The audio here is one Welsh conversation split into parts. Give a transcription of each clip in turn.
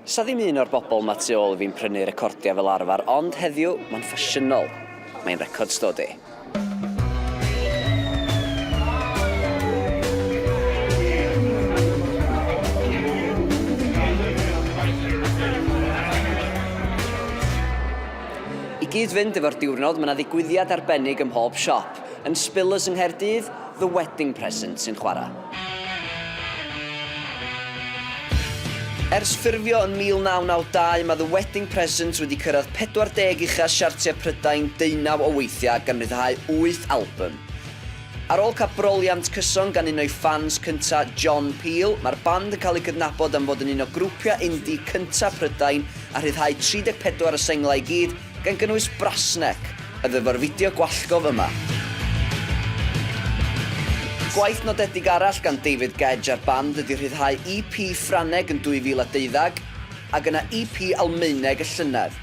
Sa ddim un o'r bobl 'ma tu ôl i fi'n prynu recordiau fel arfer, ond heddiw, mae'n ffasiynol. Mae'n Record Store Day. I gyd-fynd efo'r diwrnod, mae 'na ddigwyddiad arbennig ym mhob siop. Yn Spillers yng Nghaerdydd, The Wedding Present sy'n chwarae. Ers ffurfio yn 1992, mae The Wedding Present wedi cyrraedd 40 ucha siartiau Prydain deunaw o weithiau gan ryddhau wyth albym. Ar ôl cael broliant cyson gan un o'i ffans cynta', John Peel, mae'r band yn cael ei gydnabod am fod yn un o grwpiau indie cynta' Prydain a rhyddhau 34 o senglau i gyd, gan gynnwys Brassneck, oedd efo'r fideo gwallgof yma. Gwaith nodedig arall gan David Gedge a'r band ydy rhyddhau EP Ffrangeg yn 2012, ac yna EP Almaeneg y llynedd.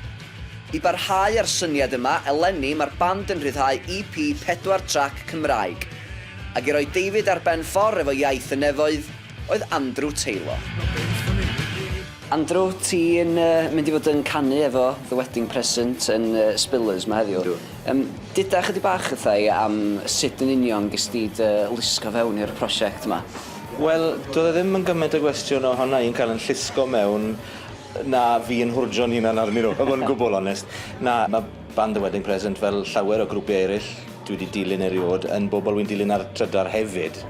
I barhau â'r syniad yma, eleni mae'r band yn rhyddhau EP pedwar trac Cymraeg. Ac i roi David ar ben ffor efo iaith y nefoedd, oedd Andrew Taylor. Andrew, ti'n mynd i fod yn canu efo The Wedding Present yn Spillers 'ma heddiw. Yndw. Yym, duda chydig bach wrtha i am sut yn union ges di dy lusgo fewn i'r prosiect 'ma? Wel, do'dd e ddim yn gymaint o gwestiwn o honna i'n ca'l 'yn llusgo mewn na fi yn hwrjo'n hunan arnyn nhw, a fod yn gwbwl onest. Na, ma' band The Wedding Present, fel llawer o grwpie eryll dwi 'di dilyn eriôd, yn bobol wi'n dilyn ar Trydar hefyd.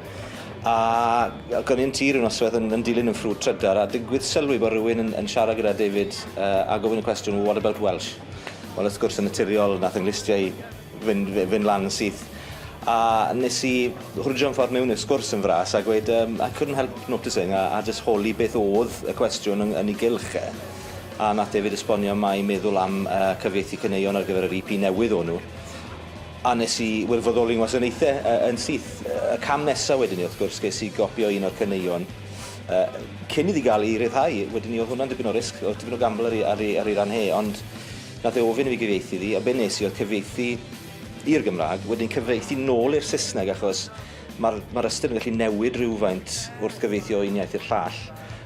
A ac o'n i'n tŷ ryw noswaith yn, yn dilyn yn ffrwd Trydar a digwydd sylwi bod rhywun yn, yn siarad gyda David uh, a gofyn y cwestiwn, what about Welsh? Wel, wrth gwrs, yn naturiol, nath yng nghlustiau i fynd, fynd lan yn syth. A nes i hwrjo'n ffordd mewn i'r sgwrs yn fras a gweud, um, I couldn't help noticing, a, a just holi beth oedd y cwestiwn yn, yn ei gylch e. A nath David esbonio mai meddwl am uh, cyfieithu caneuon ar gyfer yr EP newydd o'n nhw. A nes i wirfoddoli ngwasanaethe yn syth. Y cam nesa wedyn 'ny wrth gwrs ges i gopi o un o'r caneuon yy cyn iddi ga'l 'i ryddhau. Wedyn 'ny o'dd hwnna'n dipyn o risg, o'dd tipyn o gamble ar 'i ar 'i ar 'i ran he ond nath e ofyn i fi gyfieithu ddi a be' nes i o'dd cyfieithu i'r Gymra'g wedyn cyfieithu nôl i'r Sysneg achos ma'r ma'r ystyr yn gallu newid rywfaint wrth gyfieithu o un iaith i'r llall.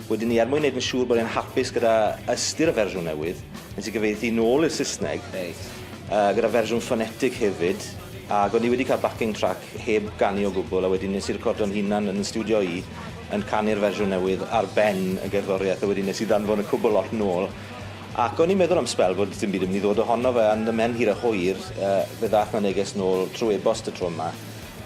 Wedyn 'ny er mwyn neud yn siŵr bod e'n hapus gyda ystyr y fersiwn newydd, nes i gyfieithu nôl i'r Sysneg. Reit. Yy gyda fersiwn ffonetig hefyd, ag o'n i wedi cael backing track heb ganu o gwbwl, a wedyn nes i recordo'n hunan yn 'yn stiwdio i yn canu'r fersiwn newydd ar ben y gerddoriaeth, a wedyn nes i ddanfon y cwbwl lot nôl. Ac o'n i'n meddwl am sbel bod dim byd yn mynd i ddod ohono fe, ond ymhen hir a hwyr, yy fe ddath 'na neges nôl trwy e-bost y tro yma,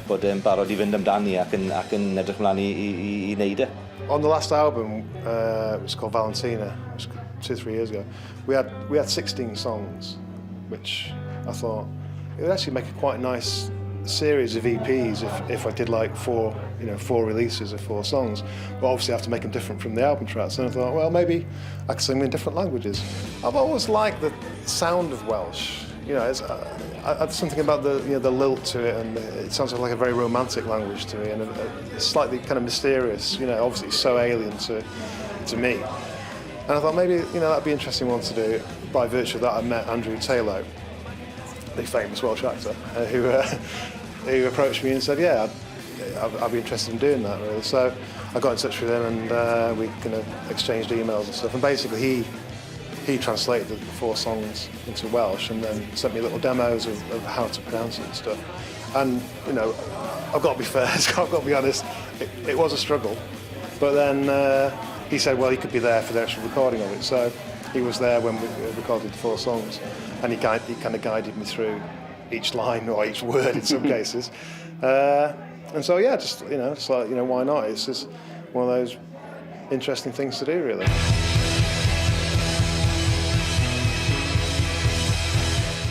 bod e'n barod i fynd amdani ac yn ac yn edrych mlan i i i i neud e. On the last album, uh, it was called Valentina, it was two, three years ago, we had, we had 16 songs, which I thought it would actually make a quite nice series of EPs if, if I did like four, you know, four releases of four songs. But obviously I have to make them different from the album tracks. And I thought, well, maybe I could sing them in different languages. I've always liked the sound of Welsh. You know, it's, I, I, something about the, you know, the lilt to it, and it sounds like a very romantic language to me, and a, a slightly kind of mysterious. You know, obviously it's so alien to, to me. And I thought maybe, you know, that'd be an interesting one to do. By virtue of that, I met Andrew Taylor, the famous Welsh actor, who, who approached me and said, yeah, I'd, I'd be interested in doing that, really. So I got in touch with him and we kind of exchanged emails and stuff. And basically he he translated the four songs into Welsh and then sent me little demos of, of how to pronounce it and stuff. And, you know, I've got to be fair, I've got to be honest, it, it was a struggle. But then he said, well, he could be there for the actual recording of it. So he was there when we recorded the four songs and he, guide, he kind of guided me through each line or each word in some cases. And so, yeah, just, you know, it's like, you know, why not? It's just one of those interesting things to do, really.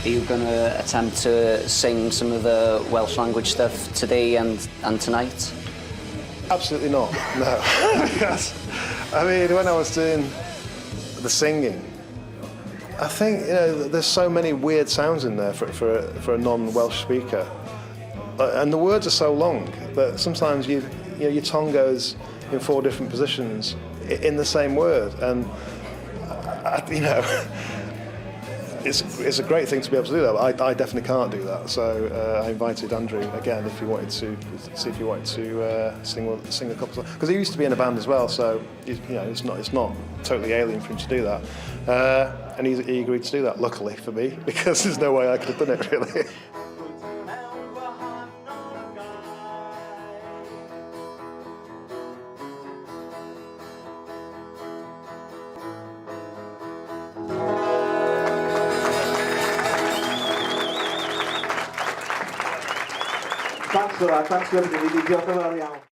Are you going to attempt to sing some of the Welsh language stuff today and, and tonight? Absolutely not, no. I mean, when I was doing the singing, I think, you know, there's so many weird sounds in there for, for, for a non-Welsh speaker. And the words are so long that sometimes you, you know, your tongue goes in four different positions in the same word. And, you know, It's a great thing to be able to do that. But I definitely can't do that. So I invited Andrew again if he wanted to see if he wanted to sing a couple of, because he used to be in a band as well. So it's not totally alien for him to do that. And he agreed to do that. Luckily for me, because there's no way I could have done it, really. Mewn gwahanol gair. Thanks for that, thanks for everything. Diolch yn fawr iawn.